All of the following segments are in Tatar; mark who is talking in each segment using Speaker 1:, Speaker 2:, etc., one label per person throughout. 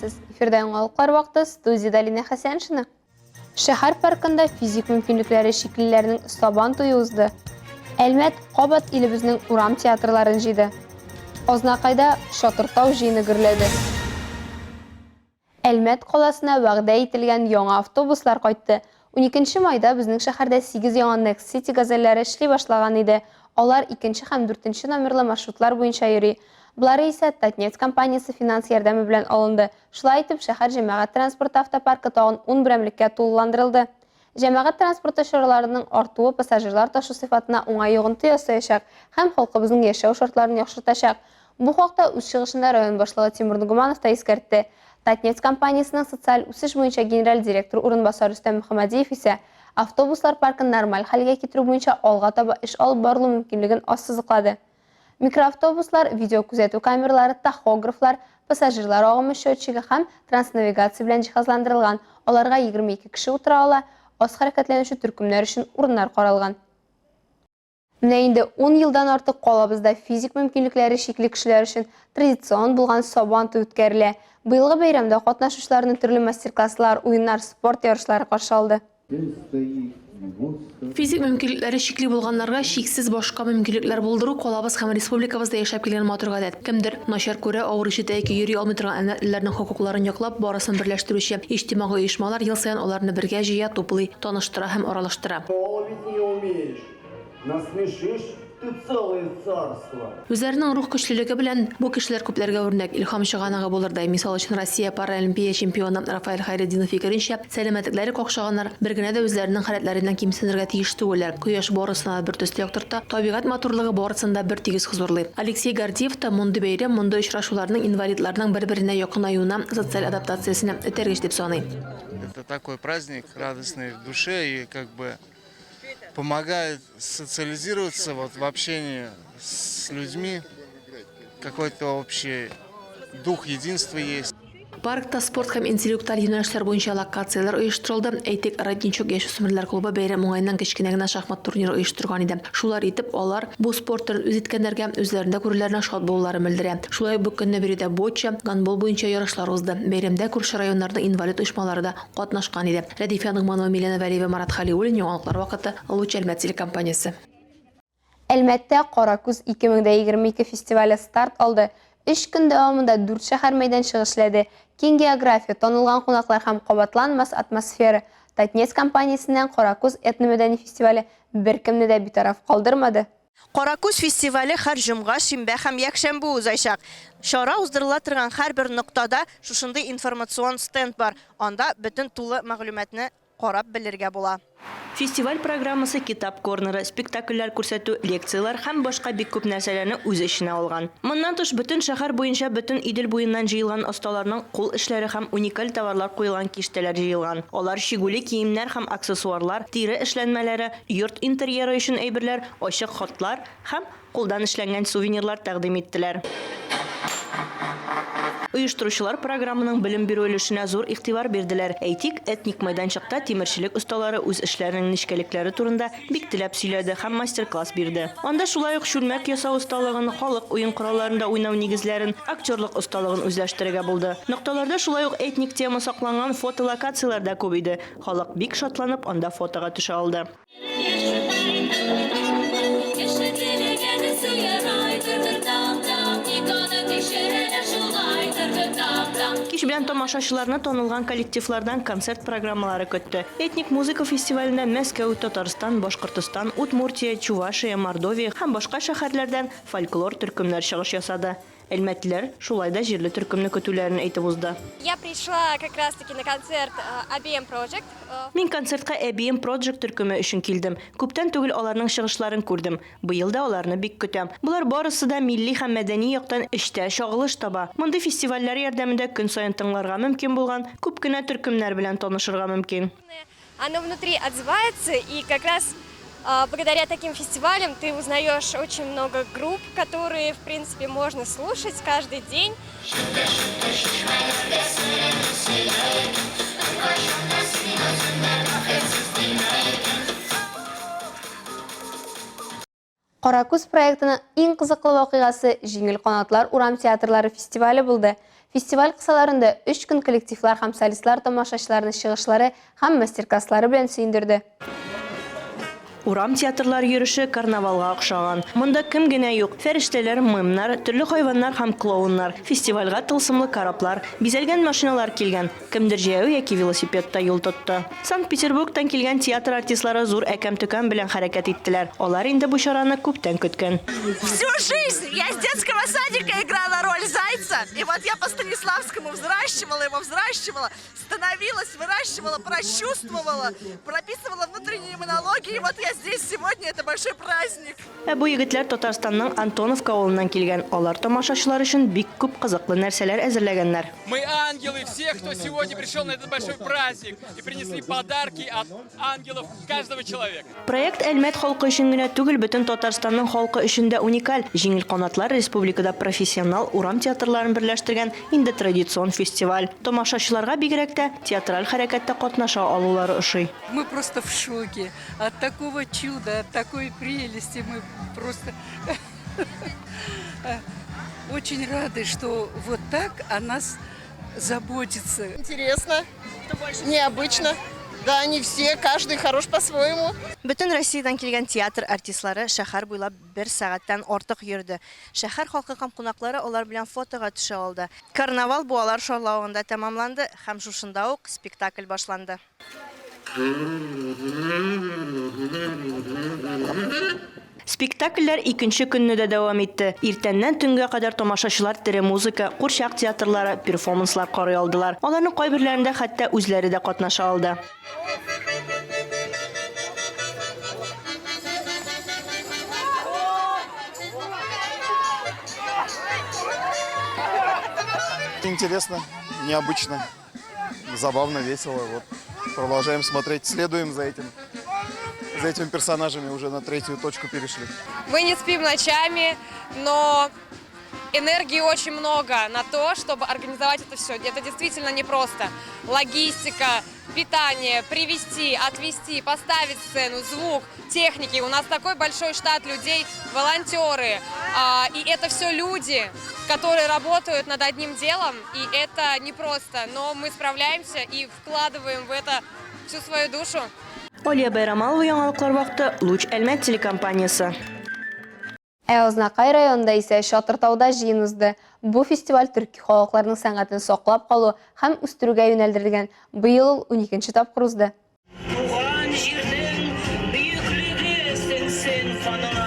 Speaker 1: Исәнмесез! Эфирда яңалыклар вакыты, студиядә Алинә Хәсәншина. Шәһәр паркында физик мөмкинлекләре чиклеләрнең Сабан туе узды. Әлмәт кабат илебезнең урам театрларын җыйды. Азнакайда Чатыртау җыены гөрләде. Әлмәт каласына вәгъдә ителгән яңа автобуслар кайтты. Уникенче майда безнең шәһәрдә сигез яңа Next City газельләре эшли башлаган иде. Алар икенче һәм дүртенче номерлы маршрутлар буенча йөри. Болары исә Татнефть компаниясе финанс ярдәме белән алынды. Шулай итеп, шәһәр җәмәгать транспорты автопаркы тагын ун берәмлеккә тулыландырылды. Җәмәгать транспорты чараларының артуы пассажирлар ташу сыйфатына уңай йогынты ясаячак һәм халкыбызның яшәү шартларын яхшыртачак. Бу хакта үз чыгышында район башлыгы Тимур Нугуманов та искәртте. Татнефть компаниясенең социаль үсеш буенча генераль директоры урынбасары Рөстәм Мөхәммәдиев исә автобуслар паркын нормаль хәлгә китерү буенча алга таба эш алып барылу мөмкинлеген ассызыклады. Микроавтобуслар видеокүзәтү камералары, тахографлар, пассажирлар агымы счетчигы һәм транснавигация белән җиһазландырылган, аларга 22 кеше утыра ала, аз хәрәкәтләнүче төркемнәр өчен урыннар каралган. Менә инде ун елдан артык калабызда физик мөмкинлекләре чикле кешеләр өчен традицион булган Сабан туе үткәрелә. Быелгы бәйрәмдә катнашучыларны төрле мастер-класслар, уеннар, спорт ярышлары каршы алды.
Speaker 2: Физик мөмкинлекләре чикле булганнарга чиксез башка мөмкинлекләр булдыру калабыз һәм республикабызда яшәп килгән матур гадәт. Кемдер начар күрә, авыр ишетә яки йөри алмый торган әлмәтлеләрнең хокукларын яклап, барысын берләштерүче иҗтимагый оешмалар ел саен аларны бергә җыя, туплый, таныштыра һәм аралаштыра.
Speaker 3: Ловить не умеешь, насмешишь ты целое царство.
Speaker 2: Үзләренең рух көчлелеге белән бу кешеләр күпләргә үрнәк, илһам чыганагы булырдай. Мисал өчен, Россия паралимпия чемпионы Рафаэль Хәйретдинов фикеренчә, сәламәтлекләре какшаганнар бер генә дә үзләренең халәтләреннән кимсенергә тиеш түгелләр. Кояш барысына да бертөсле яктырта, табигать матурлыгы барысын да бертигез хозурлый. Алексей Гордеев та мондый бәйрәм, мондый очрашуларның инвалидларның бер-беренә якынаюына, социаль адаптациясенә этәргеч дип саный.
Speaker 4: Это такой праздник радостный в душе и как бы помогает социализироваться вот в общении с людьми, какой-то общий дух единства есть.
Speaker 2: Паркта спорт һәм интеллектуаль юнәлешләр буенча локацияләр оештырылды. Әйтик, Родничок яшүсмерләр клубы бәйрәм уңаеннан кечкенә генә шахмат турниры оештырган иде. Шулар итеп, алар бу спорт төрен үз иткәннәргә, үзләрендә күрүләренә шат булуларын белдерә. Шулай ук бу көнне биредә бочча, гандбол буенча ярышлар узды. Бәйрәмдә күрше районнарның инвалид оешмалары да катнашкан иде. Рәдифә Ногманова, Милена Вәлиева, Марат Хәлиуллин, Яңалыклар вакыты, Луч Әлмәт телекомпаниясе.
Speaker 1: Әлмәттә Каракүз 2022 фестивале старт алды. Өч көн дәвамында дүрт шәһәр мәйданчыгы эшләде. Киң география, танылган кунаклар һәм кабатланмас атмосфера. Татнефть компаниясеннән Каракүз этномәдәни фестивале беркемне дә битараф калдырмады.
Speaker 5: Каракүз фестивале һәр җомга, шимбә һәм якшәмбе узачак. Чара уздырыла торган һәрбер ноктада шушындый информацион стенд бар. Анда бөтен тулы мәгълүматны карап белергә була. Фестиваль программасы китап корнеры, спектакльләр күрсәтү, лекцияләр һәм башка бик күп нәрсәләрне үз эченә алган. Моннан тыш, бөтен шәһәр буенча бөтен Идел буеннан җыелган осталарның кул эшләре һәм уникаль товарлар куелган киштәләр җыелган. Алар чигүле киемнәр һәм аксессуарлар, тире эшләнмәләре, йорт интерьеры өчен әйберләр, ачык хатлар һәм кулдан эшләнгән сувенирлар тәкъдим иттеләр. Оештыручылар программаның белем бирү өлешенә зур игътибар бирделәр. Әйтик, этник майданчыкта тимерчелек осталары үз эшләренең нечкәлекләре турында бик теләп сөйләде һәм мастер-класс бирде. Анда шулай ук чүлмәк ясау осталыгын, халык уен коралларында уйнау нигезләрен, актерлык осталыгын үзләштерергә булды. Нокталарда шулай ук этник тема сакланган фотолокацияләр дә күп иде. Халык бик шатланып анда фотога төшә алды. Кич белән тамашачыларны танылган коллективлардан концерт программалары көтте. Этник музыка фестиваленә Мәскәү, Татарстан, Башкортостан, Удмуртия, Чувашия, Мордовия һәм башка шәһәрләрдән фольклор төркемнәр чыгыш ясады. Әлмәтлеләр шулай да җирле төркемне көтүләрен әйтеп узды.
Speaker 6: Я пришла как раз таки на концерт ABM Project.
Speaker 5: Мин концертка ABM Project төркеме өчен килдем. Күптән түгел аларның чыгышларын күрдем. Быел да аларны бик көтәм. Болар барысы да милли һәм мәдәни яктан эчтә чагылыш таба. Мондый фестивальләр ярдәмендә көн саен тыңларга мөмкин булган күп кенә төркемнәр белән танышырга мөмкин.
Speaker 6: Оно внутри отзывается, и как раз благодаря таким фестивалям ты узнаешь очень много групп, которые, в принципе, можно слушать каждый день.
Speaker 1: Каракүз проектының иң кызыклы вакыйгасы Җиңел канатлар урам театрлары фестивале булды. Фестиваль кысаларында өч көн коллективлар һәм солистлар тамашачыларны чыгышлары һәм мастер-класслары белән сөендерде.
Speaker 5: Урам театрлары йөреше карнавалга охшаган. Монда кем генә юк, фәрештәләр, мемнар, төрле хайваннар һәм клоуннар. Фестивальгә тылсымлы кораблар, бизәлгән машиналар килгән. Кемдер җәяү яки велосипедта юл тотты. Санкт-Петербургтан килгән театр артистлары зур әкәм-төкәм белән хәрәкәт иттеләр. Алар инде бу чараны күптән көткән.
Speaker 7: Всю жизнь я с детского садика играла роль зайца, и вот я по Станиславскому взращивала его, взращивала. Становилась, выращивала, прочувствовала, прописывала внутренние монологи. И вот я здесь сегодня, это большой праздник.
Speaker 5: Ә бу егетләр Татарстанның Антоновка авылыннан килгән. Алар тамашачылар өчен бик күп кызыклы нәрсәләр әзерләгәннәр.
Speaker 8: Мы ангелы всех, кто сегодня пришел на этот большой праздник и принесли подарки от ангелов каждого человека.
Speaker 5: Проект Әлмәт халкы өчен генә түгел, бөтен Татарстанның халкы өчен дә уникаль. Җиңел канатлар республикада профессионал урам театрларын берләштергән инде традицион фестиваль. Тамашачыларга бигрәк тә театраль хәрәкәттә катнаша алулары ошый.
Speaker 9: Мы просто в шоке от такого чуда, от такой прелести. Мы просто очень рады, что вот так о нас заботятся.
Speaker 7: Интересно, необычно. Да, они все, каждый хорош по-своему.
Speaker 5: Бөтен Россиядән килгән театр артистлары шәһәр буйлап бер сәгатьтән артык йөрде. Шәһәр халкы һәм кунаклары алар белән фотога төшә алды. Карнавал буалар шарлавында тәмамланды һәм шушында ук спектакль башланды. Спектакльләр икенче көнне дә дәвам итте. Иртәннән төнгә кадәр тамашачылар тере музыка, курчак театрлары, перформанслар карый алдылар. Аларның кайберләрендә хәтта үзләре дә катнаша алды.
Speaker 10: Интересно, необычно. Забавно, весело. Вот продолжаем смотреть, следуем за этим, за этими персонажами уже на третью точку перешли.
Speaker 11: Мы не спим ночами, но энергии очень много на то, чтобы организовать это все. Это действительно непросто. Логистика, питание, привезти, отвезти, поставить сцену, звук, техники. У нас такой большой штат людей, волонтеры. И это все люди, которые работают над одним делом, и это непросто, но мы справляемся и вкладываем в это всю свою душу.
Speaker 5: Алия Байрамалова яңалыклар вакыты, Луч Әлмәт телекомпаниясе.
Speaker 1: Ә Азнакай районында исә Чатыртауда җыен узды. Бу фестиваль төрки халыкларның сәнгатен саклап калу һәм үстерүгә юнәлдерелгән. Быел ул уникенче тапкыр узды.
Speaker 12: Туган җирнең бөеклеге сеңсен каныңа.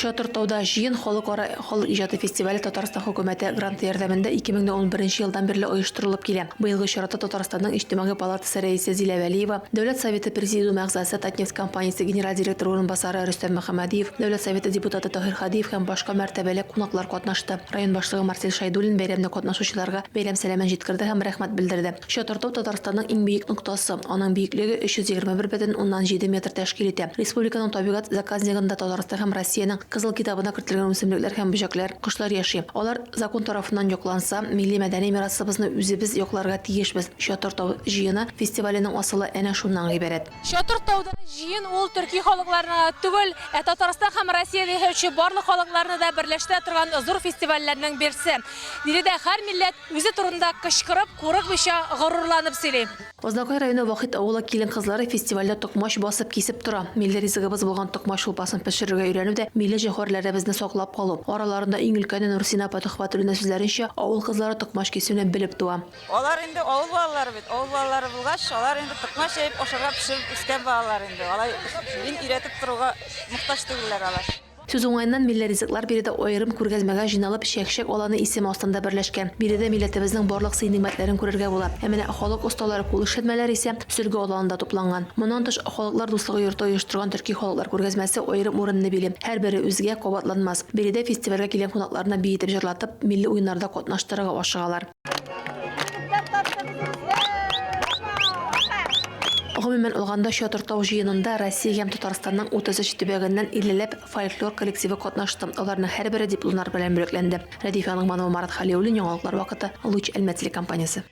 Speaker 2: Чатыр-тауда җыен халыкара халык иҗаты фестивале Татарстан хөкүмәте гранты ярдәмендә 2011 елдан бирле оештырылып килә. Быелгы чарада Татарстанның Иҗтимагый палатасы рәисе Зилә Вәлиева, Дәүләт Советы Президиумы әгъзасы, Татнефть компаниясе генераль директоры урынбасары Рөстәм Мөхәммәдиев, Дәүләт Советы депутаты Таһир Һадиев һәм башка мәртәбәле кунаклар катнашты. Район башлыгы Марсель Шәйдуллин бәйрәмдә катнашучыларга бәйрәм сәламен җиткерде һәм рәхмәт белдерде. Чатыртау Татарстанның иң биек ноктасы. Аның биеклеге 321,7 метр тәшкил итә. Республиканың табигать заказнигында Татарстан һәм Россиянең Кызыл китабына кертелгән үсемлекләр һәм бөҗәкләр, кошлар яши. Алар закон тарафыннан якланса, милли мәдәни мирасыбызны үзебез якларга тиешбез. Чатыр-тау җыены фестиваленең асылы әнә шуннан гыйбарәт.
Speaker 11: Чатыр-тауда җыен ул төрки халыкларны гына түгел, ә Татарстан һәм Россиядә яшәүче барлык халыкларны да берләштерә торган зур фестивальләрнең берсе. Биредә һәр милләт Үзе турында кычкырып, курыкмыйча, горурланып сөйли.
Speaker 2: Азнакай районы Вахит авылы килен-кызлары фестивальдә токмач басып кисеп тора. Милли ризыгыбыз булган токмач шулпасын пешерергә өйрәнү дә милли җәүһәрләребезне саклап калу. Араларында иң өлкәне Нурсинә апа Төхвәтуллина сүзләренчә, авыл кызлары токмач кисүне белеп туа.
Speaker 13: Алар инде авыл балалары бит. Авыл балалары булгач, алар инде токмач җәеп ашарга пешереп үскән балалар инде. Алай мин өйрәтеп торуга мохтаҗ түгелләр алар.
Speaker 2: Сүз уңаеннан, милли ризыклар биредә аерым күргәзмәгә җыйналып, Чәк-чәк аланы исеме астында берләшкән. Биредә милләтебезнең барлык сый-нигъмәтләрен күрергә була. Ә менә халык осталары кул эшләнмәләре исә Сөлге аланында тупланган. Моннан тыш, Халыклар дуслыгы йорты оештырган төрки халыклар күргәзмәсе аерым урынны били. Һәрбере үзгә, кабатланмас. Биредә фестивальгә килгән кунакларны биетеп-җырлатып, милли уеннарда катнаштырырга ашыгалар. Гомумән алганда, Чатыр-тау җыенында Россия һәм Татарстанның 33 төбәгеннән иллеләп фольклор коллективы катнашты. Аларның һәрбере дипломнар белән бүләкләнде. Рәдифә Ногманова, Марат Хәлиуллин, Яңалыклар вакыты, Луч Әлмәт телекомпаниясе.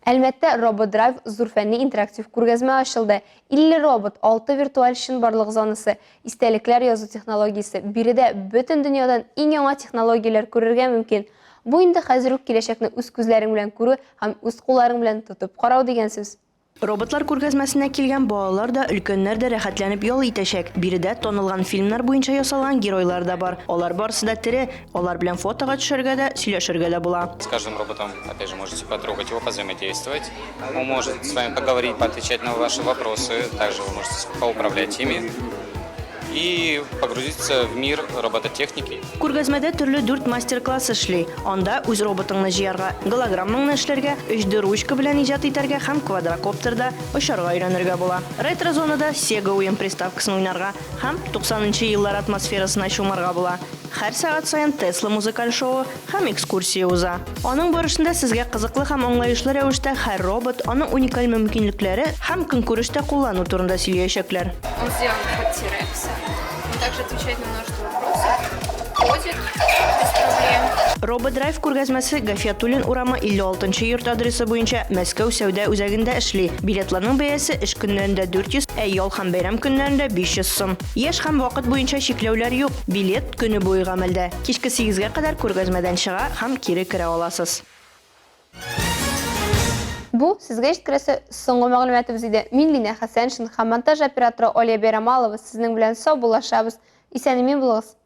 Speaker 1: Әлмәттә Рободрайв зур фәнни интерактив күргәзмә ачылды. 50 робот, 6 виртуаль чынбарлык зонасы, истәлекләр язу технологиясе. Биредә бөтен дөньядан иң яңа технологияләр күрергә мөмкин. Бу инде хәзер үк киләчәкне үз күзләрең белән күрү һәм үз кулларың белән тотып карау дигән сүз.
Speaker 5: Роботлар күргәзмәсенә килгән балалар да, өлкәннәр дә рәхәтләнеп ял итәчәк. Биредә танылган фильмнар буенча ясалган геройлар да бар. Алар барысы да тере, алар белән фотога төшәргә дә, сөйләшергә дә була.
Speaker 14: С каждым роботом, опять же, можете потрогать его, повзаимодействовать. Он может с вами поговорить, поотвечать на ваши вопросы. Также вы можете поуправлять ими и погрузиться в мир робототехники.
Speaker 5: Күргәзмәдә төрле дүрт мастер-класс эшли. Анда үз роботыңны җыярга, голограммаңны эшләргә, 3D ручка белән иҗат итәргә һәм квадрокоптерда очарга өйрәнергә була. Ретро-зонада Sega уен приставкасын уйнарга һәм 90 нчы еллар атмосферасына чумарга була. Һәр сәгать саен Тесла музыкаль шоуы һәм экскурсия уза. Аның барышында сезгә кызыклы һәм аңлаешлы рәвештә һәр робот, аның уникаль мөмкинлекләре һәм көнкүрештә куллану турында сөйләячәкләр.
Speaker 15: Он сделан под T-Rex. Он также отвечает на множество вопросов. Ходит без проблем.
Speaker 5: Рободрайв күргәзмәсе Гафиятуллин урамы 56 нчы йорт адресы буенча Мәскәү сәүдә үзәгендә эшли. Билетларның бәясе эш көннәрендә 400, ә ял һәм бәйрәм көннәрендә 500 сум. Яшь һәм вакыт буенча чикләүләр юк, билет көне буе гамәлдә. Кичке сигезгә кадәр күргәзмәдән чыга һәм кире керә аласыз.
Speaker 1: Бу, сезгә җиткерәсе соңгы мәгълүматыбыз иде. Мин Линә Хәсәншин һәм монтаж операторы Олия Бәйрамалова сезнең белән саубуллашабыз. Исән-имин булыгыз!